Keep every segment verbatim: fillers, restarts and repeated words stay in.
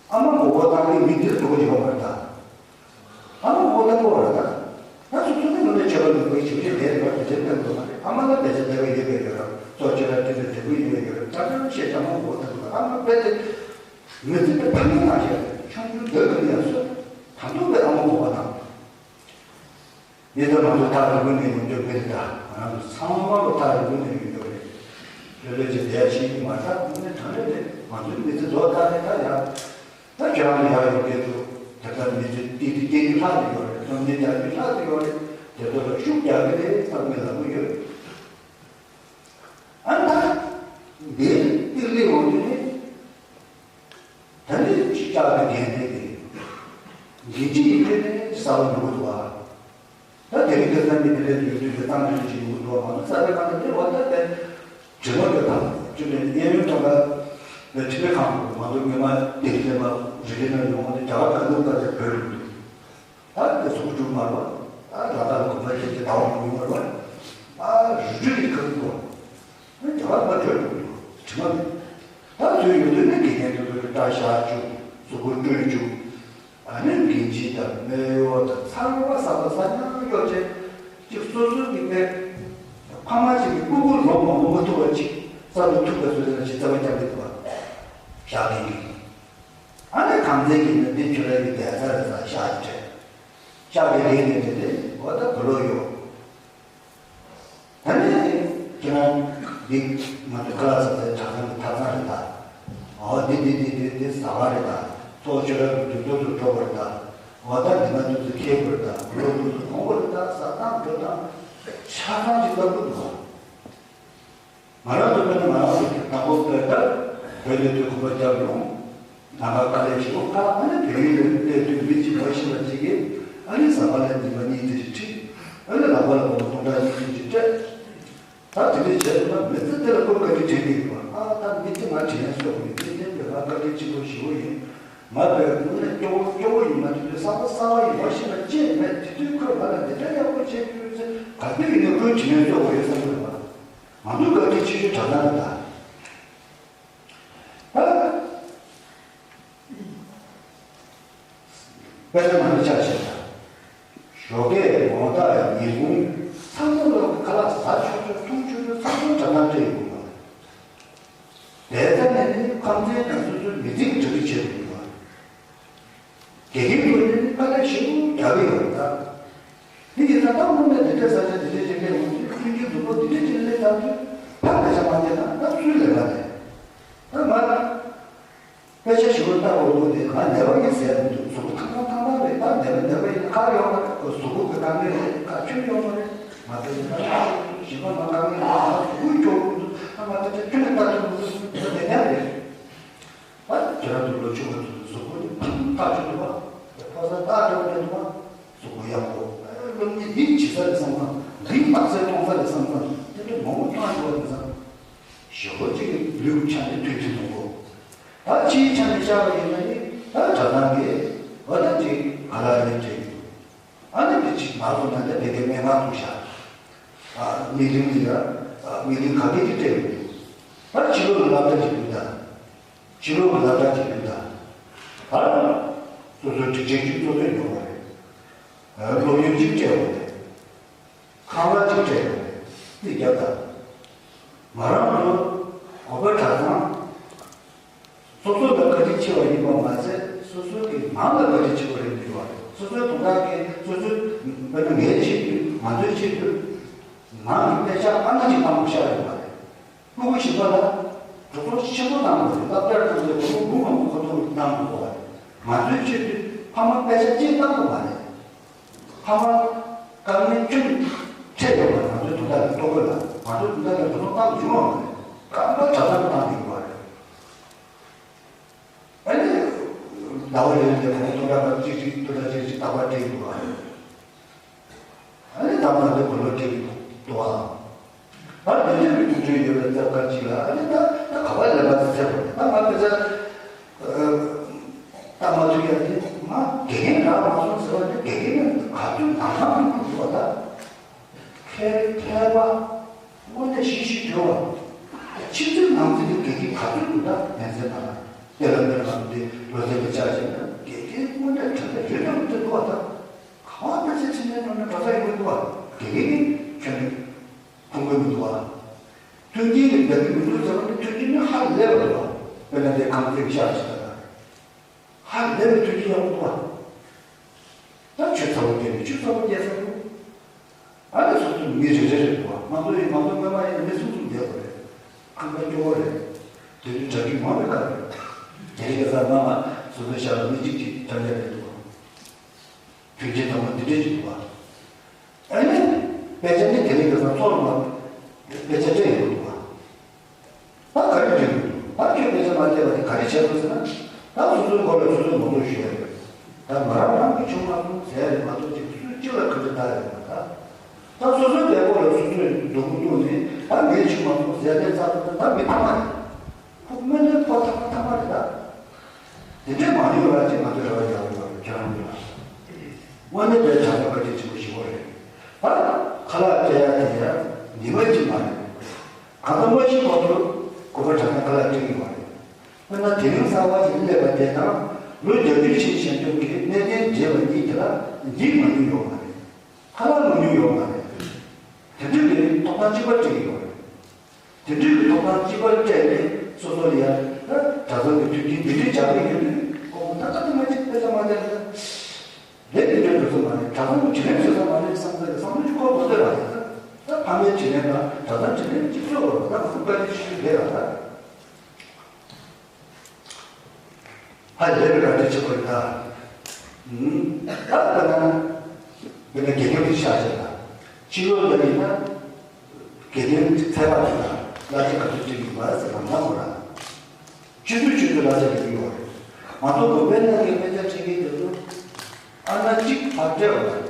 ཨ་མ་མགོ་སྐོར་བཏང་ནས་མི་འདིར་འགྲོ་གི་ཡོད་མ་རེད་ད། ཨ་མ་མགོ་སྐོར་བཏང་གི་ཡོད་རེད་ད། ད་སོ་སོ་ནི་ང་ཚོའི་ཆོས་པ་ནི་བོད་ཀྱི་ཞིབ་བཤེར་དེ་རེད་པ། དེ་འདྲའི་སྟོན་དགོས་མ་རེད། ཨ་མ་ལ་དཔེ་ཆ་དེ་ག་ཡོད་པའི་ཡོད་ར། གཙོ་ཆེ་ར་དེ་འདྲ་དེ་གུ་ཡོད་པའི་ཡོད་ར། ད་ད་བཤད་ཀྱང་མ་མགོ་སྐོར་བཏང་གི་ཡོད། ཨ་མ་དཔེ་དེ་མི་ཚེ་དེ་ཕ་མའི་ནང་བཞིན་རེད། ཆུང་ཆུང་སྡོད་གི་ནི་ཡང་སོ་ད་དུང་དཔེ་ཨ་མ་མགོ་སྐོར་བཏང་། ཡིན་ད་ང་ཚོ་ཐག་རིང་པོ་ནས་ཡོང་རྒྱུ་མི་རེད་ད། ང་རང་ཚོ་ཚང་མ་ལོ་ཐག་རིང་པོ་ནས་ཡོང་རྒྱུ་རེད། ལྷོད་ལྷོད་ཀྱི་བསྡད་ཤེས་ཀྱི་མ་རེད་ད། དངོས་གནས་དྲང་གནས་རེད། ང་ཚོའི་མི་ཚེ་རྫོགས་ད་རེད་ད་ཡ། ད་ཁྱེད་རང་ལ་ཡག་ཡོད་སྐད་དུ་དེ་ལྟར་མི་ཚེ་ཏིག་ཏིག་སྐྱེལ་རྒྱུ་ལྷག་ཏུ་ཡོད་རེད། སློབ་གཉེར་རྒྱག་རྒྱུ་ལྷག་ཏུ་ཡོད་རེད། དེ་ཚོ་ལ་ཤུགས་རྒྱག་གི་རེད་བསམ་གི་ལབ་གི་ཡོད། ཨ་ད་འདིར་ཏིག་ལི་འོང་རྒྱུ་ནི། ད་ནི་ཅིག་ལྕགས་ཀྱི་འགན་འདྲེན་གྱི་འགན་འཁྲི་ཡིན་དུས་ནི་གསར་པ་ཡོང་གི་འདུག་བ། ད་དེ་རིང་ཁ་སང་གི་དེ་འདྲའི་ཡོད་དུས་ཀྱི་གཏམ་དེ་འདྲ་ཅིག་ཡོང་གི་འདུག་བ། ང་ཚོ་གསར་པའི་ཁང་དུ་དེ་བ་ད་དེ་དྲི་མ་དེ་དང་ཅི་ནས་གཡས་གཡོན་ཐོག་ལ་དེ་ཁྲིམས་ཁང་དུ་ང་ཚོ་སྔོན་མ་དེ་རིང་ལས་མ་རི་རི་ན་ཡོང་བ་དེ་རྒྱ་གར་ག་འདུག་ག་དེ་བོད་རུ་འདུག་ད་དེ་ཚོགས་སྒྲུབ་མར་བ། ད་ལ་དྭགས་ལ་དགོན་པ་ཞིག་གི་ཟླ་བ་མང་པོ་མར་བ། ཨ་རུ་ཅུ་རི་ཁ་ཐུག་བ། ཨ་རྒྱ་གར་མར་བྲོས་འགྲོ་གི་འདུག་དྲི་མ་མེད། ད་དུས་ཡོད་དུས་ནི་དགེ་རྒན་དེ་ཚོ་གི་སྐྲ་བཞར་བཅུག་གཟུགས་པོ་བཀྲུས་བཅུག་ཨ་ནི་འགན་འཁྲི་དང་དམིགས་ཡུལ་དང་ཚང་མ་གསར་པ་གསར་རྐྱང་གཡོག་བྱས། གཅིག་སོ་སོའི་གི་དཔེ་ཕ་མ་གཅིག་གི་སྤུ་གུ་ལོ་མང་པོ་མ་ཐུག་པ་གཅིག་གསར་དུ་ཐུག་པའི་བཟོ་ལྟ་ཞིག་རྩ་བ་རྐྱང་གི་འདུག་བ། བཞག་མཁན་གྱི། ཨ་ནི་གང་ཚེ་གི་ནི་འདི་ཁྱོད་རང་གི་བསྡད་ས་རེད་ས་ཤག་ཅིག་སྤྲད། ཤག་གི་རེད་ནི་དེ་དེ་འོ་ད་བུ་ལོ་ཡོད། ད་ནི་ཁྱེད་རང་འདི་ང་ཚོ་ཁ་ལག་ཟ་སའི་གྲྭ་ཚང་གི་ཐབ་ཚང་རེད་ད། འོ་འདི་འདི་འདི་འདི་འདི་ཟ་བ་རེད་ད། ཚོགས་ཆོས་རབ་ཀྱི་འདུས་ཚོགས་སུ་འགྲོ་བ་རེད་ད། འོ་ད་འདི་མ་འདུག་ཚེ་ཁེལ་དགོས་རེད་ད། བུ་ལོ་འདུག་ཚེ་གོང་བ་རེད་ད། ཟ་སྟངས་འགྲོ་སྟངས་ཆ་ཚང་ཅིག་ལྟ་བུ་འདུག་ང་རང་ཚོ་དཔེར་ན་ང་རང་ཚོ་དང་པོ་བོད་ལྟར་བོད་ལས་དུས་གོམ་པ་རྒྱབ་ཡོང་། ནང་པ་དཀའ་ལས་ཞེ་པོ་ཁག་ཨ་ནི་བལ་ཡུལ་ལ་སླེབས་དུས་མི་གཅིག་མ་ཤི་བ་གཅིག་གིས་ཨ་ནི་ཟ་མ་ལ་འདི་མ་གཉིས་དེ་ཞིག་ཁྲིད། ཨ་ནི་ལག་པ་ལ་སྒོར་མོ་སྟོང་ཕྲག་གཉིས་གསུམ་ཞིག་སྤྲད། ད་དེ་འདྲ་བྱས་སོང་ན་མི་ཚེ་འདི་ལ་ཁོས་བཀའ་དྲིན་དྲན་གྱི་ཡོད་པ། ཨ་ད་མི་དེ་ང་དྲན་གསོ་དགོས། མི་དེ་དེ་ལ་ང་བཀའ་དྲིན་ཆེན་པོ་ཞེ་པོ་ཡིན། ང་བོད་དངོས་གནས་སྐྱོ་བོ་སྐྱོ་བོ་ཡིན་མ་དེ་དུས་བསམ་པ་གསར་པ་ཡིན་པ་ཤེས་པ་ཅི་མེད། དེ་དུས་ཁོས་ང་ལ་འདི་འདྲ་ཡག་པོ་བྱས་ཡོད་ཚེ་ག་དུས་ཡིན་ན་ཁོའི་དྲིན་ལན་གསོ་དགོས་ཡོད་བསམ་གྱི་ཡོད་པ། ང་ཚོའི་བཀའ་དྲིན་ཆེ་ཤོས་གྲྭ་ཚང་རེད་ད། ད་དཔེར་ན་ང་ཚོ་ཆ་བཞག་ན། ཞོགས་ཀས་དགོང་དག་ཉིན་གུང་ཚང་མ་ལོག་གི་ཁ་ལག་ཟ་ཆོག་ཆོག་འཐུང་ཆོག་ཆོག་ཚང་མ་གྲྭ་ཚང་སྤྲད་ཡོང་གི་ཡོད་པ། དེ་ལྟ་ནས་ནི་ཁམས་ཚན་དང་སོ་སོའི་མི་ཚེ་གི་གྲ་སྒྲིག་བྱེད་དགོས་ཀྱི་ཡོད་པ། དགེ་རྒན་ཚོ་ནི་དཀའ་ལས་ཞེ་པོ་རྒྱག་གི་ཡོད་རེད་ད། དེ་ཡིན་ཙང་ད་དངོས་གནས་འདི་འདྲའི་ས་ཆ་འདི་འདྲའི་ཅིག་སླེབས་ཡོང་དུས་ཀུན་གྱི་མཛུབ་མོ་འདི་འདྲའི་ཅིག་སླེབས་ཙང་དུས་ཕར་སྐད་ཆ་མ་བརྒྱབ་ན་ད་སུའི་ལས་ཀ་རེད། ད་ང་སྐད་ཆ་ཞེ་པོ་ལྟ་དགོས་འདུག་དེ་ང་ནད་པ་ཡིན་ཟེར་མི་འདུག་གཟུགས་པོ་ཐང་ཐང་ཐང་ཐང་རེད། ད་ནད་པ་ནད་པ་ཡིན་ན་ཁ་ཡོང་མ་རེད། གཟུགས་པོ་གི་དཀའ་ངལ་རེད། ཁ་ཆུ་ཡོང་མ་རེད། ང་ཚོ་ཡིན་ན་ཞིང་པ་ང་དཀའ་ངལ་རེད། ང་གཟུགས་པོ་སྐྱོ་པོ་འདུག་ད་ང་ད་ཆ་ཁྱོན་ནས་ལྟ་ཐུབ་མི་འདུག་ད་ནད་ཡག་རེད། ཨ་ཁྱེད་རང་ཚོ་ལོ་ཆུང་བ་ཚོ་གཟུགས་པོ་ནི་ཐག་ཆོད་འདུག་པ། ཕོ་གསར་ཐག་ཆོད་འདུག་པ། གཟུགས་པོ་ཡག་པོ། སློབ་གཉེར་འདི་བྱེད་ས་རེད་བསམ་ཙང་། འདི་རྟགས་གསལ་གཏོང་ས་རེད་བསམ་ཙང་། དེ་འདྲ་མང་པོ་བཏང་ཡོད་པ་ཡིན་ཙང་། ཞེ་པོ་ཅིག་ལུས་ཆ་ནས་མཐུན་གྱི་འདུག་གོ། ད་ཕྱིའི་ཆ་ནས་བཤད་པ་ཡིན་ན་ནི་ད་གྲྭ་ཚང་གིས་འོ་ད་ཅིག་ག་ལ་རེད་དྲན་གྱི་འདུག་ཨ་ནི་དེ་ཅིག་ང་ཚོ་ནང་ལ་དེ་གའི་སྨན་ཁང་བཙུགས་ཤག་ཨ་མི་རིང་ལ་ཡ། ཨ་མི་རིང་ག་གེ་ཅིག་སྤྲད་ཡོད་འདུག་ད་ཕྱི་ལོགས་ལ་སློབ་གྲྭ་ཅིག་ཡོད་ད། ཕྱི་ལོགས་ལ་སློབ་གྲྭ་ཅིག་ཡོད་ད། ད་སོ་སོའི་སྒྲིག་ཆས་ཅིག་སོ་སོས་ཉོ་དགོས་རེད། ཨ་སློབ་ཡོན་ཅིག་སྤྲད་དགོས་རེད། ཁང་གླ་ཅིག་སྤྲད་དགོས་རེད། འདི་རྒྱབ་ད། ང་རང་ཚོ་གོ་པ་གྲྭ་ཚང་སོ་སོ་ལ་བཀའ་དྲིན་ཆེ་བ་ཡིན་པ་མ་ཟད་སོ་སོ་གི་ནང་ལ་བཀའ་དྲིན་ཆེ་བ་རེད་འདུག་བ་རེད། སོ་སོའི་དོན་དག་གི་སོ་སོའི་དཔེར་ན་ངའི་ཆེད་དུ་ང་ཚོའི་ཆེད་དུ་ནང་གི་དཔེ་ཆ་ཨ་མ་ཅིག་བཏང་དགོས་ཤག་ཡོད་པ་རེད། ཕྲུ་གུ་ཞིག་པ་ལ་གྲོགས་པོ་ཆེན་པོ་གནང་དགོས་རེད། སློབ་གྲྭར་ཐོན་ཚེ་གྲོགས་པོ་མི་མང་པོ་ཁོ་ཚོ་གནང་དགོས་པ་རེད། ང་ཚོའི་ཆེད་དུ་ཕ་མ་དཔེ་ཆ་གཅིག་བཏང་དགོས་མ་རེད། ཕ་མ་དཀའ་ངལ་ཁྱོན་འཕྲད་ཡོད་པ་ང་ཚོའི་དོན་དག་ལ་རྟོགས་དགོས་ལ། ང་ཚོའི་དོན་དག་ལ་དོ་སྣང་བཏང་བྱུང་བ་མ་རེད། སྐམ་པ་གྲྭ་ཚང་བཏང་ཡོད་པ་རེད། ཨ་ནི་ཟླ་བ་རེ་རེ་ལ་གོང་སྟོང་ཕྲག་གཅིག་གཅིག་སྟོང་ཕྲག་གཅིག་གཅིག་རྟག་པར་སྤྲད་ཡོད་པ་རེད། ཨ་ནི་ད་ང་ཚོ་གོ་ལོ་སྤྲད་ཀྱི་འདུག་ཨ། ད་དེ་འདྲའི་མཐུན་སྒྲིལ་ཡོད་པའི་རྩ་བ་གཅིག་ལ། ཨ་ནི་ད་ད་ག་པར་ལས་པ་ཟེར་བ་རེད། ད་ང་དཔེ་ཆ་ལྟ་མ་ཐུབ་ཡ་དེ་ང་དགེ་རྒན་རག་མ་སོང་ཟེར་བ་དེ། དགེ་རྒན་ནི་ག་དུས་ནང་ནང་དུ་འགྲོ་བ་ད། མཁས་མཁས་པ་དངོས་གནས་ཞི་ཞི་དྲོ་བ། ཕྱི་ཚུལ་ནང་ཚུལ་གྱི་དགེ་རྒན་ག་ཚོད་འདུག་ད་ཡན་ཚད་ནང་ལ་དེ་ལ་དེ་ལ་ང་ཚོ་ ལོ་ཙཱ་གི་ཕྱག་བྱས་ན་དགེ་རྒན་དངོས་གནས་དྲང་གནས་རེད་འདྲ་མི་འདྲ་འདུག་བ། ད་ག་བ་དཔེ་ཆ་ཕྱིན་ནས་ནང་ནས་གྲྭ་ས་ཡོང་གི་འདུག་བ། དགེ་རྒན་གྱིས་ཁྱོན་ནས་མཐོང་གི་མི་འདུག་བ། མཐུན་རྐྱེན་གྱིས་འདང་གི་མི་འདུག་ཟེར་བ་ནི་མཐུན་རྐྱེན་ནི་ཧ་ལས་པ་འདུག་བ། དཔེར་ན་དེ་ཁང་བརྩེགས་ཤག་ཅིག་ད་ལྟ་ཧ་ལས་པའི་མཐུན་རྐྱེན་ཡག་པོ་འདུག་བ། ད་ཆུ་ཚ་བོ་བསྐྱལ་ནས་ཆུ་ཚ་བོ་བསྐྱལ་ས་འདུག་ཨ་ནི་སོ་སོའི་མི་རེ་རེ་རེད་འདུག་བ། ང་ཚོ་ཡིན་ང་ཚོ་སྔོན་མ་ཡིན་ན་མི་གསུམ་གསུམ་བསྡད་དགོས་རེད། ཁང་པ་སྐྱོ་བོ་རེད། དེ་དུས་གྲྭ་རྒྱུན་མང་བའི་སྐབས་རེད། དེ་རིང་ཁ་སང་སྔ་མ་སོ་སོའི་ཞག་ལ་མི་གཅིག་གཅིག་འཆམ་ཡ་རེད་འདུག་བ། མཐུན་རྐྱེན་དང་པོ་འདི་འདྲས་ཅིག་འདུག་བ། ཨ་ནི་དཔེ་ཆ་འདི་དེ་རིང་ཁ་སང་ཚོགས་ལ་དཔེ་ཆ་སྤྲད་ཡོད་འདུག་བ། ད་ག་རེ་བྱེད་དགོས་འདུག་ད་ཁྱོད་དཔེ་ཆ་མ་བལྟས་པ་དེ་ག་རེ་བྱས་སོང་ཟེར་ན། ད་སོ་སོའི་མགོ་ལ་སོ་སོས་ངོ་སྤྲོད་ཞུ་ཡ་རེད། ད་ང་རང་རང་གི་ཆུང་མ་སོང་ཟེར་ཡ་རེད་མ་གཏོགས་ཅིག་སུ་གཅིག་ལ་ག་འདྲ་ལྟ་ཡོད་མ་ད། ད་སོ་སོའི་བལ་པོ་ལ་སོ་སོས་སྡུག་པོ་བཏུང་ནས་ད་ངའི་ཆུང་མ་སོང་ཟེར་ཡ་ལས་ཚར་སོང་ད་ད་མི་ཐ་མ་རེད། ཁོ་དངོས་གནས་ཁོ་ཐ་མ་ཐ་མ་རེད་ད། དེ་འདྲས་མ་ཡོང་བ་ཅིག་ང་ཚོས་རེ་བ་རྒྱག་དགོས་པ་རེད་ཁྱེད་རང་ཚོ་ལ། དངོས་གནས་དཔེ་ཆ་ཚོགས་པ་ཅིག་ཆེན་པོ་ཞིག་པོ་རེད། ད་ཁ་ལག་སྤྲད་ཡ་དེ་ཡ་ཉི་མ་གཅིག་མ་རེད། གང་ལྟར་མ་ཤི་བར་དུ་གོ་སྐབས་དྲག་ན་ཁ་ལག་སྤྲད་ཀྱི་མ་རེད། དཔེར་ན་དེ་རིང་གསར་པ་ཞིག་སླེབས་པ་དེ་དང་ལོ་བརྒྱད་ཅུ་ཕྱིན་ཞལ་འདོན་གྱི་གནས་བརྟན་བརྗེས་པ་གཉིས་དེ་ལ་འགྱིག་མ་ཉུང་ཡོད་མ་རེད། ཁ་ལག་མ་ཉུང་ཡོད་མ་རེད། དེ་འདྲ་གི་ཐོབ་ཐང་གཅིག་པ་སྤྲད་ཀྱི་ཡོད་རེད། དེ་འདྲའི་གི་ཐོབ་ཐང་གཅིག་པ་སྤྲད་ནས་སོ་སོ་ལ་ཡ་ད་གྲྭ་ཚང་གི་མཐུན་རྐྱེན་འདི་འདྲའི་སྦྱར་གི་ཡོད་དུས་ཁོང་ད་ལྟ་དུ་མ་ཅིག་དཔེ་ཆ་མ་བལྟས་ན་ལས་འདི་འདྲའི་འགྲོ་ས་མ་རེད། གྲྭ་ཚང་གི་དྲིན་ལན་གཅོད་ས་མ་རེད་བསམ་ས་གི་བསམ་བློ་ཅིག་འཁོར་དགོས་ས་རེད་བ། ད་ཕ་མའི་དྲིན་ལན་དང་གྲྭ་ཚང་དྲིན་ལན་གཅིག་གཅོད་དགོས་རེད། ད་ང་ཚོ་བཀའ་དྲིན་ཆེ་ཤོས་རེད་ལ་ད། ཧ་ལས་པའི་བཀའ་དྲིན་ཆེ་བ་རེད་ད། ད་ལྟ་ན་དཔེར་ན་དགེ་རྒན་དེ་ཆགས་བྱས་ན་ཕྱི་ལོགས་ལ་ཡིན་ན། དགེ་རྒན་ཚད་པ་དེ་དང་བསླབ་བྱ་ག་ཚོད་སྤྲད་ཀྱི་ཡོད་པ་ཟེར་ན་མང་པོ་ར། ཆུ་ཚོད་ཆུ་ཚོད་བསླབ་བྱ་སྤྲད་ཀྱི་ཡོད་རེད། ང་ཚོ་དགོན་པའི་ནང་གི་དཔེ་ཆ་ཁྲིད་མཁན་དེ་ཚོ་ཨ་ན་གཅིག་ཕར་སྤྲད་པ་རེད།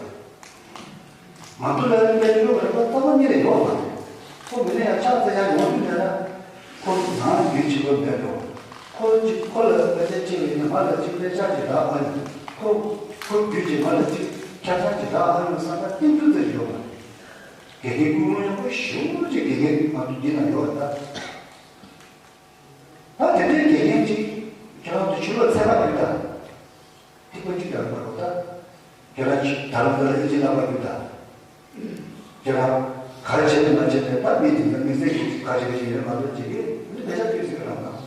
ང་ཚོ་ལ་དཔེ་ཆ་ཡོད་པ་རེད་པ་རྩ་བ་ཉིད་ནས་ཡོད་མ་རེད། ཁོ་མི་ནས་ཡང་ཕྱག་འཚལ་ཡག་ཡོང་རྒྱུ་མེད་ན། ཁོ་ནང་རྒྱུད་གཅིག་པ་མེད་འགྲོ། ཁོ་གཅིག་ཁོ་ལ་དཔེ་ཆ་ཁྲིད་པ་ཡིན་ན་ང་ལ་གཅིག་དཔེ་ཆ་གཅིག་རག་ཨ་ཡོང་། ཁོ་ཁོ་རྒྱུད་གཅིག་ང་ལ་གཅིག་ཁ་སང་གཅིག་རག་ཨ་ཡོང་བསམ་ན་གཏིང་ཚུལ་ཙམ་ཡོད་མ་རེད། དགེ་རྒན་ཀུན་སློང་ཡག་པོ་ཞེ་པོ་ཅིག་དགེ་རྒན་ང་ཚོ་འདི་ན་ཡོད་རེད་ད། ད་དེ་འདྲའི་དགེ་རྒན་ཅིག་ཁྱེད་རང་ཚོ་ཕྱི་ལོགས་ཚད་པ་ཡོད་ད། ཐིག་པ་གཅིག་ཀྱང་མ་རུང་ད། ཁྱེད་རང་ཅིག་དར་ལ་ཨིན་ཇི་ལབ་པ་ཡོད་ད། ཁྱེད་རང་ག་རེ་བྱས་ནས་མ་བྱས་ནས་ད་མི་དེ་འདྲ་མི་ཚེ་གི་ག་རེ་བྱས་ཡོད་མ་གཏོགས་ཅིག་གི་འདི་བེད་སྤྱོད་ཐུབ་ཟེར་གི་རང་དང་།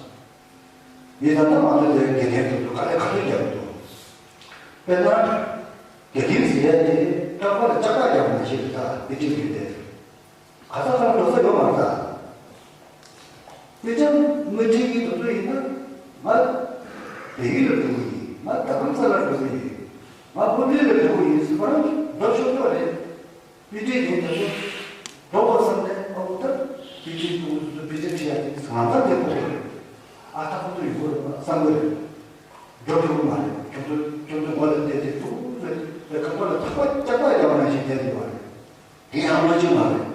མི་ད་ལྟ་མ་གཏོགས་དེ་དགེ་རྒན་ཚོ་དཀའ་ལས་ག་ཚོད་རྒྱག་གི་འདུག་དཔེར་ན། དགེ་རྒན་ཟེར་ཡ་དེ་སྐྲག་པ་ལ་ལྕགས་ཐག་རྒྱག་པ་ནང་བཞིན་རེད་ད་དེ་ཁྲིད་རྒྱུ་དེ། ག་ས་ག་ལ་འགྲོ་ས་ཡོད་མ་རེད་ད། དཔེ་ཆ་མི་ཁྲིད་ཀྱི་དུས་ཚོད་ཡིན་ན་ང་བལ་ཡུལ་ལ་འགྲོ་གི་ཡིན། ང་རྡ་རམ་ས་ལར་འགྲོ་གི་ཡིན། ང་ཧུ་ཏི་ལ་འགྲོ་གི་ཡིན་ཟེར་ཁོ་རང་འགྲོ་ཆོག་ཆོག་རེད། དཔེ་ཁྲིད་མཁན་དེ་ཚོ་འགྲོ་དགོས་བསམ་ནས་ཨ་ཁུ་ད་དཔེ་ཁྲིད་ཀྱི་དུས་ཚོད་དཔེ་ཆ་ཁྲིད་ཡ་དེ་ང་ཚང་དེ་དགོས་ཀྱི་རེད། ཨ་ད་ཁོ་ཚོ་ཡོད་དགོས་རེད་བསམ་གི་རེད། འགྲོ་ཐུབ་ཀྱི་མ་རེད། ཁྱོད་ཚོ་ཁྱོད་ཚོ་ངོ་ལ་བལྟས་ཏེ་ཐུག་རེད་དེ་ཁ་ཁོ་ལ་ཐག་པ་ལྕགས་ཐག་རྒྱག་པ་ནང་བཞིན་བསྡད་ཡོད་པ་རེད། དེ་ཡང་སྨྲ་བརྗོད་མ་རེད།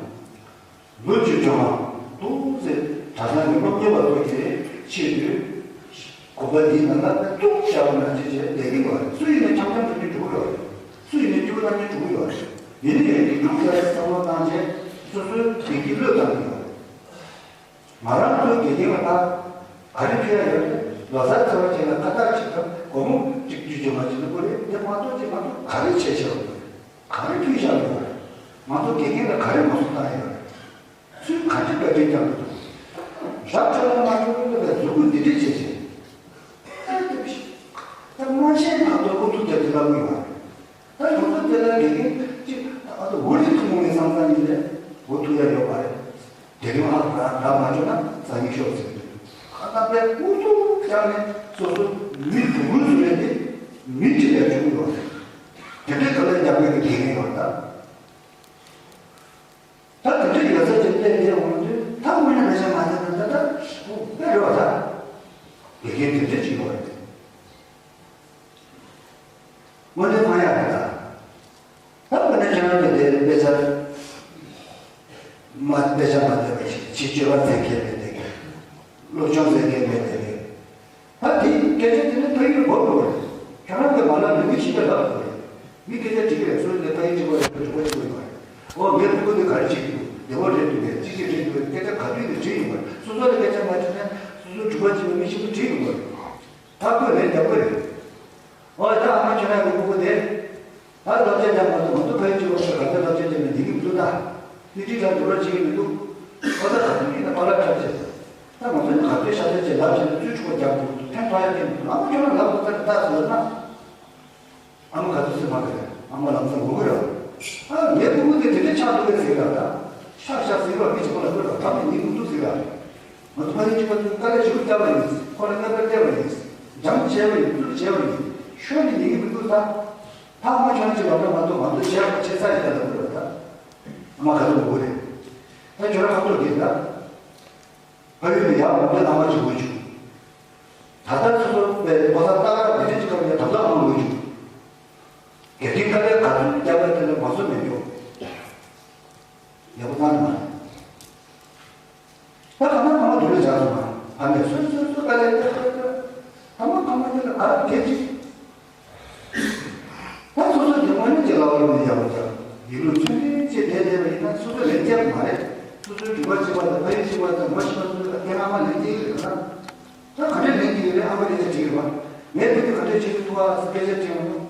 ལོ་བཅུ་བཅོ་ལྔ་འདུག་ཟེར་གྲྭ་ཚང་གི་སློབ་གཉེར་བ་ཚོ་གི་ཆེད་དུ་དགོན་པ་འདིའི་ནང་ལ་ཐུག་བྱ་བ་ནང་བཞིན་བྱས་བསྡད་ཀྱི་ཡོད་རེད། སུ་ཡིན་ནའི་འཆམ་འཆམ་འགྲོ་རྒྱུ་འགྲོ་གི་ཡོད་རེད། སུ་ཡིན་ནའི་སྐྱིད་པོ་གནང་རྒྱུ་འགྲོ་གི་ཡོད་རེད། ཡིན་ནའི་ཡང་སྒྲིག་འཛུགས་ལ་བསམ་བློ་བཏང་བྱས་སོ་སོའི་བདེ་སྐྱིད་བློས་བཏང་གི་ཡོད་རེད། ང་རང་ཚོའི་དགེ་རྒན་ལ་ད་ག་རེ་ཕུལ་ཡ་ཡོད་རེད། ལོ་གསར་ཚེས་པ་ཅིག་ལ་ཁ་བཏགས་ཅིག་དང་སྒོར་མོ་གཅིག་བཅུ་བཅོ་ལྔ་ཅིག་ལ་དགོས་རེད། དེ་མ་གཏོགས་ཅིག་ང་ཚོ་ག་རེ་བྱས་བྱས་པ་རེད། ག་རེ་ཕུལ་བཞག་ཡོད་རེད། ང་ཚོ་དགེ་རྒན་ལ་ག་རེ་མ་སུ་བཏང་ཡོད་རེད། ཚུལ་ག་འདྲ་བཀའ་དྲིན་བསྐྱངས་འདུག་རབ་ཆ་ལ་མ་འགྲོ་བའི་མཛུབ་གུ་འདི་འདྲས་བྱས་བྱས། ཨེ་ལྟོས་ཤིག་ད་མ་ཤེས་ན་ད་ཨུ་ཐུག་རྒྱབ་ཀྱི་ལབ་ངེས་པ་རེད། ད་ཡོང་ཚོད་དེ་ལ་དགེ་རྒན་གཅིག་ཨ་ད་འུ་རི་ཐུང་ངུ་ནས་བསམ་བསམ་ཡིན་ནས་འུ་ཐུག་ཡ་ཡོད་པ་རེད། དེ་རིང་ཨ་ར་ར་མ་བྱུང་ན་ས་ཡིན་ཤོག་ཟེར་གྱི་འདུག་ཨ་ད་པས་ཨུ་ཐུག་བྱས་ནས་སོ་སོ་མི་དུ་བུ་ཟེར་བས་དེ་མི་གཅིག་ལས་བྱུང་ཡོད་རེད། དེ་འདྲའི་ཐོག་ལ་རྒྱབ་མཁན་གྱི་དགེ་རྒན་ཡོད་ད། ད་དེ་འདྲ་ཡོད་ཚད་ཅིག་སླེབས་ཏེ་འོང་དུས་ད་དངོས་གནས་ལ་བྱ་མ་བྱས་ན་ད་ལྟ་དཔེ་རེད་བ་ད། དགེ་རྒན་དེ་འདྲ་ཅིག་ཡོད་རེད། དངོས་གནས་མ་ཡག་རེད་ད། ད་དངོས་གནས་ཁྱེད་རང་གི་དེ་དཔེ་ཆ་མ་དཔེ་ཆ་མ་བལྟས་པ་ཞིག་ཕྱི་སྤྱོད་པ་མཛད་མཁན་མེད་དེ་གི་སློབ་སྦྱོང་མཛད་མཁན་མེད་དེ་གི་ད་དེ་སྐད་ཆ་དེ་ནི་ཕ་ཡུལ་ལ་གོ་དགོས་རེད། ཁྱོད་རང་གིས་མ་ལབ་ནས་མི་གཞན་པས་ལབ་དགོས་རེད། མི་སྐད་ཆ་དྲིས་ཀྱི་རེད། སོ་སོ་ནས་ཕ་ཡུལ་གཅིག་པ་རེད། འབྲུག་པ་གཅིག་པ་ཡོད་རེད། འོ་ངའི་ཕྲུ་གུ་དེ་ག་རེ་བྱེད་ཀྱི་འདུག་བདེ་པོ་རེད་འདུག་གས་གཅིག་གིས་དྲིས་འདུག་གས་སྐད་ཆ་ག་དུས་ནས་དྲིས་ཡོང་བ་རེད། སོ་སོ་ལ་སྐད་ཆ་མ་དྲིས་ན་སོ་སོའི་འབྲུག་པ་གཅིག་པ་མི་གཞན་པ་དྲིས་ཡོང་བ་རེད། ད་ཁོས་ལན་ ཡག་པོ་རེད། ཨོ་ད་ཨ་མ་ཁྱོད་རང་གི་སྤུ་གུ་དེ། ད་བསླབ་བྱ་སྦྱང་མ་ཐུབ་མ་ཐུབ་ཕ་ཡུལ་གཅིག་པ་ཚོས་ག་ཚོད་བསླབ་བྱ་སྦྱང་ན་འགྲིག་གི་མི་འདུག་ད། དེ་གཅིག་ལ་འགྲོ་རོགས་བྱེད་ཀྱི་མི་འདུག་ཨོ་ད་ག་ཚོད་ཡིན་ན་པཱ་ལགས་འཁྲབ་བྱས། ད་ང་ཚོ་ནི་ག་ཚོད་ཤ་ཚ་བྱས་ལབ་བྱས་ན་རྩོད་ཆུ་བ་རྒྱག་དགོས་འདུག་ཕན་ཐོགས་ཡ་གི་མི་འདུག་ཨ་མ་ཁྱོད་རང་ལབ་དགོས་ད་ད་ཟེར་ན། ཨ་མ་ག་ཚོད་སེམས་མ་དགའ་རེད། ཨ་མ་ལམ་སང་ངུ་གི་རེད། ཨ་ངའི་སྤུ་གུ་དེ་དེ་འདྲ་ཆགས་འདུག་གས་ཟེར་གི་རེད་ད། ཤག་ཤག་ཟེར་བ་མི་གཅིག་པོ་ལ་ལྟོས་ར་ད་མི་ཉིན་ངུ་འདུག་ཟེར་གི་རེད། ང་ཚོ་ཕ་ཡུལ་གཅིག་པ་ཚོས་དཀའ་ལས་ཞེ་པོ་བརྒྱབ་པ་ཡིན། ཁོ་ལ་གནོད་པ་སྤྲད་པ་ཡིན། འཇམ་བྱས་པ་ཡིན། བཙུར་བྱས་པ་ཡིན། ཤོར་ནས་ཉན་གི་མི་འདུག་ད། ཕ་མ་ཁྱོད་ཅིག་ལབ་ན་མ་གཏོགས་ང་ཚོ་བྱས་པ་བྱས་ཚར་ཡིན་ད་ལབ་དགོས་རེད་ད། ཨ་མ་ག་ཚོད་ངུ་གི་རེད། ད་ཁྱོད་རང་ཁ་ཐོག་གིས་ད། ཕ་ཡུལ་ནས་ཡར་འོང་དུས་ཨ་མ་ཅིག་ངུ་བྱུང་། ད་ལྟ་ཁོ་ཚོ་པའི་ཕོ་གསར་སྟག་ར་དེ་འདྲ་ཅིག་སྐབས་ནས་ད་ལྟ་ཨ་མ་ངུ་བྱུང་། དགེ་རྒན་དཀའ་ལས་ག་ཚོད་བརྒྱབ་པ་དེ་ལ་མ་བཟོད་མེད་འགྲོ། ཡག་པོ་བཏང་མ་རེད། ད་ག་ན་ཕ་མ་དུ་ལས་བྱ་སོང་ང་། ཕ་མས་སོ་སོ་སོ་དཀའ་ལས་བརྒྱབ་པ་དེ་ལ་ཕ་མ་ཕ་མ་དེ་ལ་ག་རེ་བྱེད་ཅིག་ད་སོ་སོ་གི་དངོས་གནས་ཀྱི་ལག་པ་ནས་ཡག་པོ་བྱ། ཡིན་ལུགས་ཚུལ་ལྡན་ཅིག་བསྡད་བསྡད་པ་ཡིན་ན་སོ་སོ་ལན་རྒྱག་གི་མ་རེད། སོ་སོའི་སྒྲུབ་པ་གཅིག་པ་དང་ཕ་ཡུལ་གཅིག་པ་དང་ངོ་ཤེས་པ་ཚོས་དེ་ཨ་མ་ལན་རྒྱག་གི་རེད་ན། ད་ག་འདྲས་ལན་རྒྱག་གི་རེད། ཨ་མ་ལན་རྒྱག་གི་རེད་པ། ངས་ཕ་གི་ག་འདྲས་བྱེད་ཀྱི་འདུག་ཨ་ཟེར་སྐད་ཆ་དྲིས་པ་ན།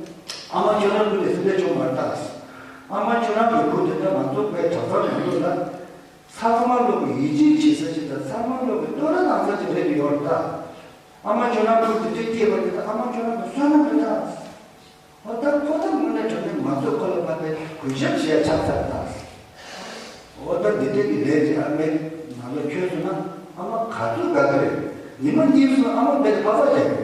ཨ་མ་ཁྱོད་རང་ལུས་ནས་སེམས་ཁྲལ་བྱུང་མ་རེད་ད། ཨ་མ་ཁྱོད་རང་གི་བུ་དེ་འདྲ་ང་ཚོ་བས་གྲྭ་ཚང་ནང་ལོགས་ལ། ཚང་མ་ལོག་གི་ཡིད་ཆེས་བྱེད་ས་ཅིག་དང་ཚང་མ་ལོག་གི་བསྟོད་ར་གནང་ས་ཅིག་རེད་ཡོད་རེད་ད། ཨ་མ་ཁྱོད་རང་བུ་དེ་འདྲས་སྐྱེས་པ་དེ་ད་ཨ་མ་ཁྱོད་རང་གི་བསོད་ནམས་རེད་ད། འོ་ད་ཁོ་ད་དངོས་གནས་དྲང་གནས་ང་ཚོས་ཁོ་ལ་ཕར་ཕར་གུས་ཞབས་བྱས་ཆགས་ཚར་ད། འོ་ད་འདི་འདྲས་ཀྱི་ལས་ཀྱི་ཨ་མའི་ནང་ལ་འཁྱོལ་སོང་ན་ཨ་མ་ག་ཚོད་དགའ་གི་རེད། ཉི་མ་གཉིས་སུ་ཨ་མ་དཔེ་ཕ་ས་རྒྱག་གི་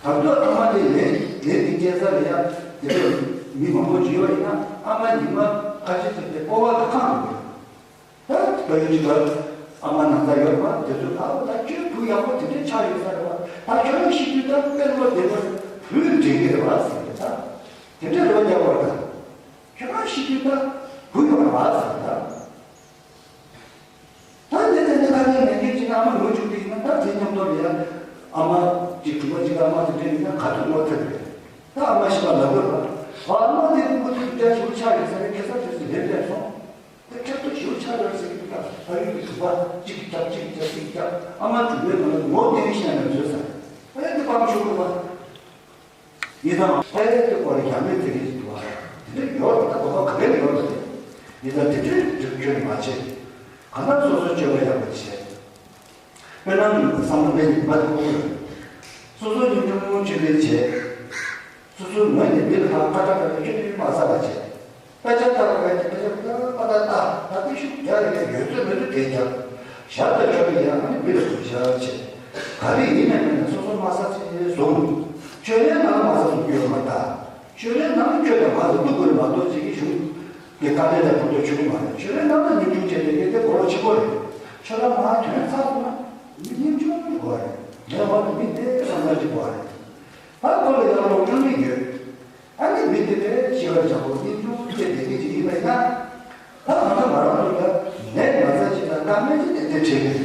རེད། ད་དུང་ཨ་མ་དེ་ལས་ལས་འདི་སྐྱེལ་ས་ལ་ཡ་དེ་འདྲས་མི་མང་པོ་ཅིག་ཡོད་པ་ཡིན་ན་ཨ་མ་ཉི་མ་ཁ་ཤས་ཙམ་དེ་སྤོ་བ་དང་ཁེངས་འདུག་ད་ཕ་ཡུལ་གཅིག་པ་ཨ་མ་ནང་ཚ་ཡོད་པ་དེ་ཚོ་ད་འོ་ད་ཁྱོད་བུ་ཡག་པོ་དེ་འདྲས་ཆགས་ཡོད་ས་རེད་བ། ད་ཁྱོད་རང་ཤི་དུས་ད་དཔེ་བློ་བདེ་པོ་བུ་འདྲེན་གི་རེད་བ་ཟེར་གི་ད། དེ་འདྲས་རོ་རྒྱག་པར་ད། ཁྱོད་རང་ཤི་དུས་ད་བུ་ཡོད་རེད་བ་ཟེར་གི་ད། ད་འདི་ནས་འདི་ཁ་ནས་ནས་འདི་ཅི་ན་ཨ་མ་ངུ་བཅུག་གི་ཡིན་ན་ད་དེ་མཉམ་དུ་ལ་ཡ་ཨ་མ་གཅིག་གྲུབ་པ་གཅིག་ཨ་མ་དེ་འདྲས་ཡིན་ན་ག་ཚོད་ངོ་ཚ་གི་རེད། ད་ཨ་མ་ཤི་བ་ལབ་དགོས་རེད་བ། ཨ་མ་དེ་ངུ་དུས་འདྲ་ཞིག་ཆགས་ཡོད་ས་རེད། ཁ་སང་དུས་སུ་ལན་སྤྲད་སོང་། དེ་ཁྱབ་ཏུ་ཞེ་པོ་ཆགས་ཡོད་ཟེར་གྱི་འདུག་ད་ཕ་ཡུལ་གྱི་གྲུབ་པ་གཅིག་གིས་རྒྱབ་གཅིག་གིས་རྒྱབ་གཅིག་གིས་རྒྱབ། ཨ་མ་གྲུབ་པའི་ནང་ལ་ངོ་བསྟན་ཤེས་ནས་བཟོས་ས་རེད། ཨ་ཡ་དེ་སྤང་ཆུང་གི་བ། ཡིན་ཙང་ཨ་ཡ་དེ་སྐོར་ལ་ཡང་མེད་ཟེར་གྱི་ཞིག་འདུག་བ། དེ་འདྲ་ཡོད་རེད། ད་གོ་སྐབས་ག་རེ་ཡོད་རེད། ཡིན་ཙང་དེ་འདྲའི་སྒྲུབ་སྐྱོན་མ་བྱེད། གང་ལྟར་སོ་སོའི་སྤྱོད་པ་ཡག་པོ་བྱེད། དཔེར་ན་བསམ་བློ་མེད་ཀྱི་མ་དེ་ཁོ་བོ་རེད། སོ་སོ་ཉུང་ཉུང་ཆེ་ཆེ་བྱས། སོ་སོའི་ངོས་ནས་མི་ལ་ཕར་ཁ་ཏ་ཁ་ཏ་ཁྱོད་ཉིད་མ་ཟ་བ་བྱས། དཔེ་ཆ་ལྟ་བ་བས་ཀྱི་དཔེ་ཆ་ལྟ་བ་ལྟ་ད་དེ་ཤུགས་རྒྱག་ཡོད་ཡོད་ཚོད་མེད་ཚོད་དེ་རྒྱག་ཞར་དུ་ཁྱོད་ཀྱི་ཡང་ཨ་ནི་མི་ལ་གུས་ཞབས་བྱས། ག་རེ་ཡིན་ནས་མིན་ནས་སོ་སོ་མ་ཟ་ཚེ་བཟུང་། ཆོས་ལས་ནང་མ་ཟ་བཟུང་རྒྱུ་ཡོད་མ་རེད་ད། ཆོས་ལས་ནང་ཁྱོད་དང་ང་ཚོ་སྡུག་དགོས་མ་གཏོགས་ཅིག་གི་གཞུང་གི་བཀའ་ལས་ལ་ཕུགས་ཐུབ་ཆོག་གི་མ་རེད། ཆོས་ལས་ནང་ལ་ཉམ་ཆུང་བྱས་ཏེ་དེ་གོ་ལོག་ཆེན་པོ་རེད། ཁྱོད་རང་མ་དོན་ཚར་སོང་ན་མི་ཉམ་ཆུང་གི་དགོས་རེད། ངས་བར་དུ་མི་དེ་བསམ་བློ་ཅིག་དགོས་རེད། ད་ཁོ་ལ་ཡང་ལོ་རྒྱུས་ནི་ཡོད། ཨ་ནི་མི་དེ་དེ་ཤི་བར་བྱ་བོ་ཉམ་ཆུང་བྱས་བསྡད་མཁན་ཅིག་ཡིན་པ་ཡིན་ན། ད་ང་ཚོ་ང་རང་ཚོ་ལ་ནད་ན་ཚ་ཅིག་དང་དཀའ་ངལ་ཅིག་ཏན་ཏན་འཕྲད་ཀྱི་རེད།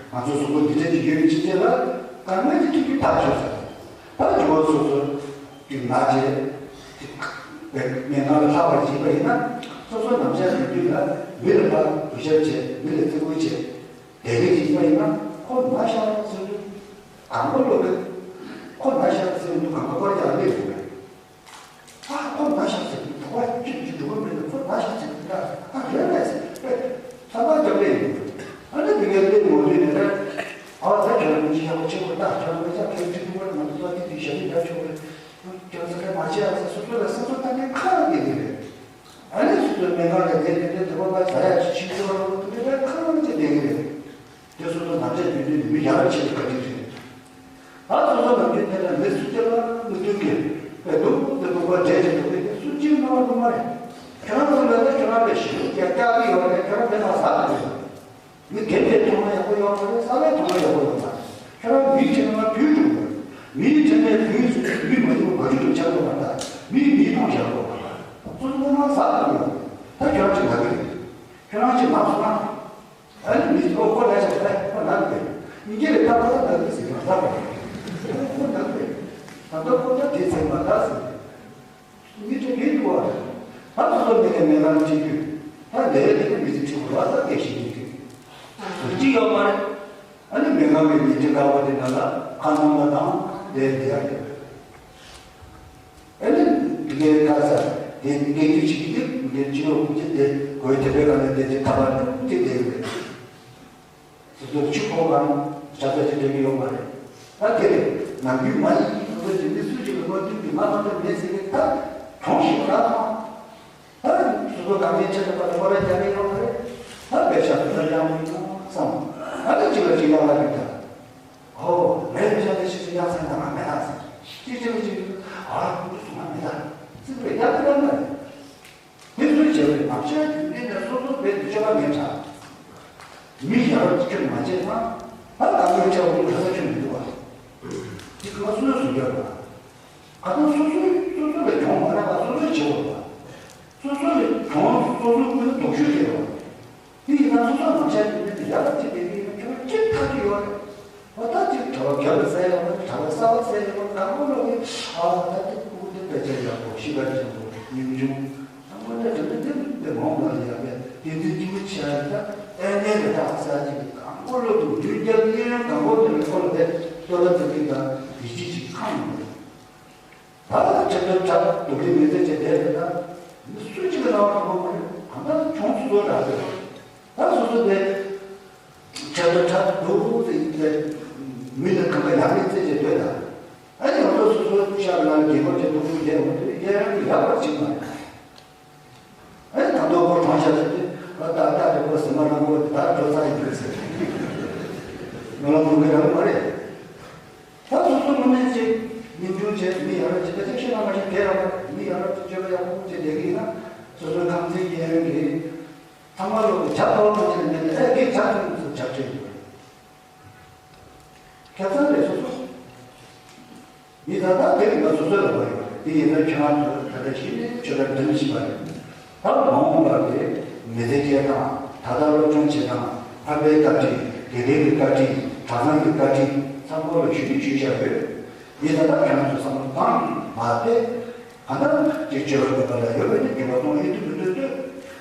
ང་ཚོ་གཟུགས་པོ་འདི་འདྲ་ཅིག་ཡོད་པའི་ཕྱི་རྒྱལ་ལ་དཀའ་ངལ་ཅིག་ཐུག་རྒྱུ་ཐག་ཆོད་ས་རེད། ད་འགྱུར་བ་སོ་སོ་གི་ང་རྗེ་ཅིག་མེད་ང་ལ་ལྷག་པར་བྱེད་པ་ཡིན་ན། སོ་སོ་ནམ་ཞག་ཡོད་དུས་ལ་མི་ལ་ཕར་གུས་ཞབས་བྱེད། མི་ལ་བརྩི་བཀུར་བྱེད། དེ་འདྲ་ཅིག་ཡིན་པ་ཡིན་ན་ཁོ་ན་ཤ་ཟེར་དུས་གང་པོ་ལོ་རེད། ཁོ་ན་ཤ་ཟེར་དུས་གང་པོ་སྐོར་རྒྱག་སླེབས་ཡོང་རེད། ཨ་ཁོ་ན་ཤ་ཟེར་དུས་བུ་བ་ཅིག་གི་འགྲོ་གི་མེད་ན་ཁོ་ན་ཤ་ཟེར་དུས་ད་ཨ་རེད་མེད་ཟེར་པས་ཚ་ན་རྒྱབ་ལེ་ཡིན། ཨ་ནི་དེ་གའི་ལེ་ངོ་ལེ་ནས་རེད། ཨ་ད་ཁྱོད་རང་མི་ཅི་ཡག་པོ་ཆེ་པོ་ད་ཁྱོད་རང་མི་ཅག་ཁྱོད་ཁྲིད་དུ་བར་ང་ཚོ་ད་དེ་དུས་ཞབས་ཕྱི་རྒྱབ་ཆོག་གི་རེད། ཁྱོད་ཚོ་ཁ་མ་བྱེད་ཨ་ཟེར་སོ་སོ་ལ་སེམས་ཚོར་ད་ནས་ཁ་ལ་བསྡད་ཀྱི་རེད། ཨ་ནི་སོ་སོའི་སྨན་ཁང་ལ་བསྡད་དེ་འདྲ་དེ་བ་ལ་ཟ་ཡག་ཅིག་ཕྱིན་ཆོག་རང་དེ་འདྲ་ཁ་ལ་ཅིག་བསྡད་ཀྱི་རེད། དེ་སོ་སོ་ནམ་ཞག་རྒྱུན་དུ་མི་ཡག་རབ་བྱེད་ཀྱི་བཀའ་དྲིན་རེད། ད་སོ་སོ་ནམ་རྒྱུན་དེ་ལ་མི་སུ་སྐྱེ་ལ་མི་སྟོན་གྱི་དཔེ་སྡུག་དེ་སྡུག་པ་འདྲེས་ཀྱི་འདུག་པས་སུ་གཅིག་གནང་བ་སྡུག་མ་རེད། ཁྱོད་རང་ཚོ་ལ་ད་ཁྱོད་རང་ལ་ཞིབ་ཀྱང་སྐྱག་གི་ཡོད་རེད། ཁྱོད་རང་དེ་མ་ཟ་གི་རེད། མི་རྒན་པའི་ཐོག་མ་ཡག་པོ་ཡོད་མ་རེད། ས་ལའི་ཐོག་མ་ཡག་པོ་ཡོད་མ་རེད། ཁྱོད་རང་མིའི་དྲིན་ལ་བུས་འགྲོ་དགོས། མིའི་དྲིན་ལས་བུས་མི་མ་ཡིན་པ་མ་རྒྱུ་དུ་ཆགས་དགོས་མ་རེད། མིའི་མིའི་ཐོག་བཞག་དགོས་མ་རེད། སོ་སོ་སྔོན་མ་ཟ་དགོས་ཡོད་རེད། ད་ཁྱོད་རང་ཅིག་ལབ་གི་རེད། ཁྱོད་རང་ཅིག་ལབ་སོང་ན། ཨ་ནི་མི་ཁོ་ཁོ་ལས་ཆགས་ལས་ཁོ་ནག་པས། ཉིན་རྒྱལ་ལས་ད་ཁོ་ད་ནག་གི་ཟེར་ཡང་ཟ་བ་རེད། ཁོ་ཁོ་ནག་པས། ད་ལྟ་ཁོ་ད་དེ་ཚེ་མ་ད་ཟེར། མི་དེ་མི་འདུག་བ། ད་སོ་སོ་མི་དེ་མེད་ན་ཁྲིད་རྒྱུ། ད་ལས་དེ་གི་མི་ཚེ་ཁྲིད་དགོས་བ་ད་དེ་ཞིག་ཡིན་གི། ཟུར་གཅིག་ཡོད་མ་རེད། ཨ་ནི་མི་ཁང་གི་ཉིན་རེ་འགག་པ་དེ་ནང་ལ་ཁ་ནང་ལ་དང་། དེ་དེ་ཡང་དེ་རེད། ཨ་ནི་དེ་གའི་ཁ་ས་དེ་སྐད་ཡིག་ཅིག་གིས་དེ་སྤྱི་ཡོངས་ཀྱི་དེ་གོ་དེ་བའི་ག་ནས་དེ་དེ་ཐ་བ་དེ་དེ་དེ་རེད། སོ་སོ་ཕྱུག་པོ་གང་ཇ་ཚ་ཅིག་འདྲ་གི་ཡོད་མ་རེད། ད་དེ་རེད། ནམ་རྒྱུན་མ་ཡིན་སོ་སོ་ཅིག་མི་སུ་ཅིག་གི་བློ་མཐུན་གྱི་མ་མ་འདྲ་མེད་ཟེར་གི་ད་གྲོང་ཞིག་ར་ཐང་། ད་སོ་སོ་གང་ཡིན་ཆེད་དུ་པར་ཁོ་ར་རྒྱ་མི་ཡོང་བ་རེད། ད་དཔེ་ཆ་སོ་སོ་ཡག་མོ་ཡིན་ནོ་བསམ། ད་ད་ཅིག་ལ་ཅིག་ཡག་ལ་ཡོད་ད། ཧོ་ངའི་དཔེ་ཆ་དེ་ཤི་ཤི་ཡག་ཚན་ད་ང་མེད་ད་ཟེར། ཅིག་ཅིག་ལ་ཅིག་ཨ་ཁོང་ཚོ་སོང་ང་མེད་ད་ཟེར་བས་ཡག་གི་ཡག་མ་རེད། དེ་ཚོའི་བྱ་བའི་བག་ཆགས་རྒྱུན་ལྡན་ནས་སོ་སོ་བས་དུས་ཆོ་ག་མེད་ད། མི་ཡག་པ་ཁྱོད་མ་བྱས་ན་ད་ད་ལྟ་ཆ་བོ་ག་ས་ཁྱོད་མི་འདུག་བ། དེ་ག་སོ་སོས་སུ་རྒྱབ་པ། ཨ་ད་སོ་སོའི་སོ་སོ་ལ་གྱོང་མ་རག་པ་སོ་སོས་བྱེད་དགོས་པ། སོ་སོ་ལ་གྱོང་སོ་སོའི་ཀུན་ལ་དོགས་གཅོད་བྱེད་དགོས་པ། དེ་ཡིན་ན་སོ་སོ་ནང་ཆ་ཡོད་མེད་དེ་ཡག་པ་ཅིག་བསྡད་ཀྱི་ཡིན་ན་ཁྱོད་ཅིག་ཐག་གཅོད་ཡོད་རེད། འོ་ད་ཅིག་གྲྭ་པ་རྒྱབ་ལ་ཟ་ཡག་པ་གྲྭ་པ་གསར་པ་ཟ་ཡག་པ་གང་གོ་ལོག་གི་ཨ་ད་དེ་ཁུག་དེ་དཔེ་ཆ་ཡག་པོ་ཤི་བ་ཅན་པོ་ཉུང་ཆུང་ད་མོ་ད་དེ་འདྲ་དེ་དེ་མང་བ་ལ་ཡག་པས་དེ་འདྲ་སྐྱིད་པོ་ཆེ་ཡག་ད་ཨེ་ནས་ལ་ད་ཟ་ཅིག་གང་གོ་ལོག་གི་མདུན་རྒྱབ་གཉིས་ཡང་གང་གོ་དེ་ལ་ཁོ་ལ་དེ་ལྟོ་ལ་དེ་གི་ད་ཡིད་ཆེས་ཅིག་ཁང་མི་འདུག་ད་ལྟ་ཁྲིམས་དོན་གྲགས་སྡུག་རིགས་མི་ཚེ་ཆེ་བསྡད་ཡོད་ན། མི་སུ་གཅིག་གི་རྣ་བར་མ་གོ་རེད། གང་ལྟར་གྱོང་སོ་སོ་རག་གི་རེད། ད་སོ་སོ་དེ་ཁྲིམས་དོན་གྲགས་སྡུག་ཟེར་ཡིན་ཚེ་མི་ལ་གང་ག་ཡག་མི་ཚེ་ཆེ་སྡོད་ད། ཨ་ནི་ང་ཚོ་སོ་སོ་ཤར་ལ་རྒྱལ་ཁབ་ཀྱི་སྡུག་རུས་བསྡད་འོང་དུས་ཡ་རང་གི་ཡག་པར་བྱེད་མ་རེད། ཨེ་ད་དུང་ཁོ་གྲོངས་ཤག་ཟེར་དུས་ཨ་ད་ལྟ་རེ་ཁོ་ཟེར་མ་རང་ཁོ་ད་འགྲོ་ས་ཡིན་གི་ཟེར། ང་ལ་མོ་གི་རང་མ་རེད། ད་སོ་སོ་ངོ་མས་ཅིག་ཉིན་རྒྱུན་བྱས་མི་ཡག་རབ་ཅིག་ད་ཅིག་ཤེས་ན་མ་ཤེས་དེ་རང་མ་རེད། མི་ཡག་རབ་ཅིག་སྤྱོད་པ་ཡག་པོ་ཅིག་བསྡད་གི་ཡིན་ན་སོ་སོའི་ཁམས་ཚན་གྱི་ཡོན་གི་ཚང་མ་ལོག་གི་བྱ་ཐོག་མ་ཅིག་ནས་ཨེ་གི་བྱ་ཐོག་མ་ཅིག་བྱ་ཁྲིད་ཡོད་རེད། ཁྱད་མཚར་རེད་སོ་སོ། མི་ད་ལྟ་དེ་རིགས་ལ་སོ་སོའི་ལ་བ་ཡོད་རེད། དེ་ཡིན་ན་ཁྱོད་རང་ཚོ་ད་ལྟ་ཞིག་ནས་ཆོས་ར་འདྲེན་བཞིན་པ་རེད། ད་མ་འོངས་པར་དེ་མི་ཚེ་སྐྱེལ་སྟངས་ད་ལྟ་སློབ་སྦྱོང་བྱེད་སྟངས་ཕ་མའི་བཀའ་དྲིན་དགེ་རྒན་གྱི་བཀའ་དྲིན་གྲྭ་ཚང་གི་བཀའ་དྲིན་ཚང་མ་ལ་ཞུ་ནི་ཞུས་བཞག་ཡོད། མི་ད་ལྟ་ཁྱོད་རང་ཚོ་བསམ་བློ་བཏང་གི་མ་བསྡད། གང་ལྟར་ཅིག་བཅོས་པ་མེད་པ་ལ་ཡོད་པ་ནི་འགྱུར་བ་གཏོང་ཡིན་དུ་མི་འདོད་འདོད།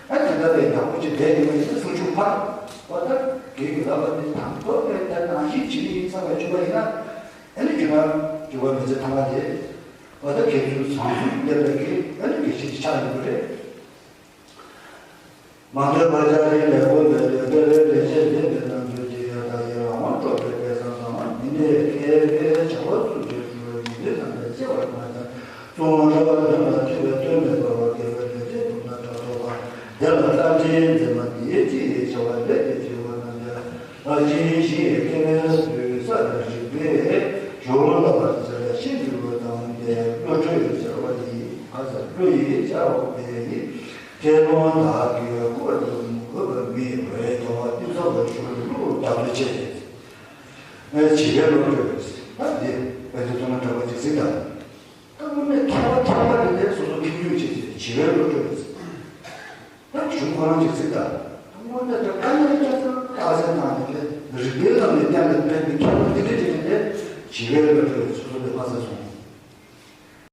ཨ་དེ་ལྟ་བས་ཡག་པོ་ཅིག་བསྡད་ཡོད་པ་ཡིན་ན་སྲུང་སྐྱོབ་ཕར་བ་ལྟར་དགེ་རྒན་གྱི་ལག་པ་ནི་དང་ཐོག་ནས་ད་ནང་བཞིན་བྱེད་ཀྱི་ཡིན་བསམ་པའི་བཅུག་པ་ཡིན་ན། ཨ་ནི་རྒྱུ་ནོར་འགྱུར་བ་མི་ཚེ་ཐང་ག་དེ་བ་ད་དགེ་ཚུལ་བཟང་གསུམ་ལྡན་པའི་གི་ཨ་ནི་དགེ་བཤེས་ཀྱི་ཆགས་ཡོང་གི་རེད། མ་འདོད་པར་ལྕགས་རིའི་ལེགས་པོ་མེད་དུ་བདེ་བའི་ལེགས་བཤད་ལྡན་པའི་རྣམ་འགྱུར་གྱི་ཡང་དག་ཡིད་ལ་དབང་འཕྲོག་པའི་སྐལ་བཟང་ཚང་མ་མི་གནས་མཁས་པའི་བྱ་བ་སུ་འབྱོར་ཞུ་བའི་ཡིད་དུ་བསམ་པའི་སྐྱེ་བར་མ་བྱ། གཙུག་ལག་རབ་དང་ལྡན་པ་ཐུབ་པའི་གཏོལ་མེད་པ་བ་དགེ་བའི་ལས་ཅན་ཐུབ་ན་ཕྲག་དོག་པ་དེ་ལ་རྟ་མགྲིན་མཛེས་མ་འདིའི་ཅི་ཡི་བྱ་བ་ལས་ཀྱི་བྱེད་པོ་རྣམས་ཀྱང་ལ་ཕྱིན་ཞིང་སྐྱེ་བའི་དུས་ས་ལ་རིག་པའི་གཞུང་ལ་བར་ཆད་ལ་ཤིན་ཏུ་བློ་དང་ལྡན་བློ་གྲོས་སྦྱར་བ་ཡིས་ཁ་ས་བློ་ཡིས་སྦྱར་བ་པའི་ཡིས། ཁྲེལ་ལོང་དག་གིས་བཀོད་དུ་མི་དགོས་པ་མི་འོས་དོ་བ་ཏིང་ཚ་བ་ཤུ་ལུ་བདག་ཏུ་བྱས་ཏེ། བྱིས་པའི་བློ་གྲོས། ད་འདི་དཔེ་ཆ་ཚོ་ན་འདྲ་བ་ཅིག་གཟིགས་དང་། ད་དངོས་གནས་ཐོག་མཐའ་བར་དུ་ནས་སོ་སོ་ཁྱིམ་རྒྱུད་བྱས་ཏེ་བྱིས་པའི་བློ་གྲོས། ད་གཞུང་ཁོ་རང་ཅིག་གཟིགས་དང་། ད་དངོས་གནས་ད་དཀའ་ངལ་ཅན་ཚོ་རྟགས་གསལ་བཏང་ནས་རིག་པའི་ལམ་ནས་གཏན་ལ་ཕེབས་པའི་ཁྱད་པར་འདི་འདྲ་ཅིག་ནས་བྱིས་པའི་བློ་གྲོས་སོ་སོ་ལས་མ་ཟད་སོང་།